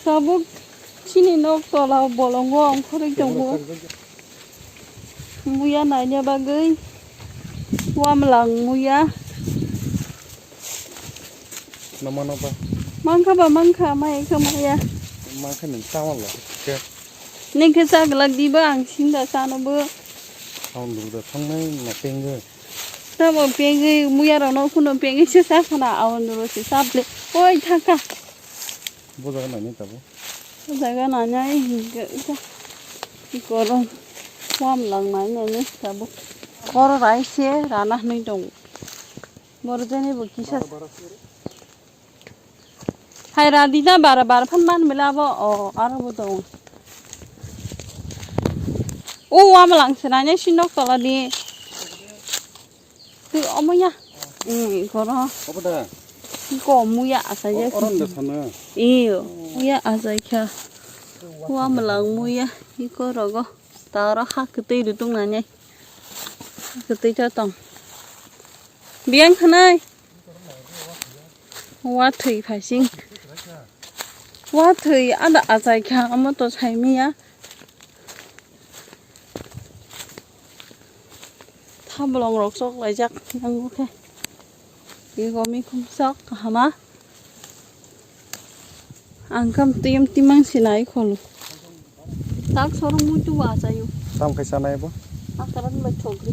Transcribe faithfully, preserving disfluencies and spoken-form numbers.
Tabuk chini nok tola bolongo ongkhorwi tongo. Muya naina bagwi wamlang muya. Noma noma. Mankha ba mankha, mai kha maya. Mankha nini tama lo. Nini khe cha glak di ba, ang singda chano bo. Ang dulda thangnai na pengwi. Tamo pengwi muya rokno kuno pengwi se sa khana, awan duro se sable. Oi thaka. Bo jaga nainai tabuk. Bo jaga nainai hingke ita. Iko rong. Wamlang nainai tabuk. Koro rai se rana hwnwi tongo. Boro jani bo kisa. Hai radi na bara bara phan man mila bo. O, aro bo tongo. O, wamlang se nainai si nok tola di. Twi omo ya. Mm, koro. Obo da. Ko muya asai ya. Oron da sana. Iyo. Muya asai kha. Wamlang muya. Iko rogo. Taro ha kwtwi rutung nani. Ha kwtwi ta tong. Biyang khanai. Wa thwi phasing. Wa thwi ada asai kha omo to sai miya. Thabolong rok chok laijak nango khe. Ego mikhum sak kahama. Ang kam tiyam timang sinai kholo. Tak sorong muitu wa chayo. Tam khai sanai bo? Akaran bai thogri.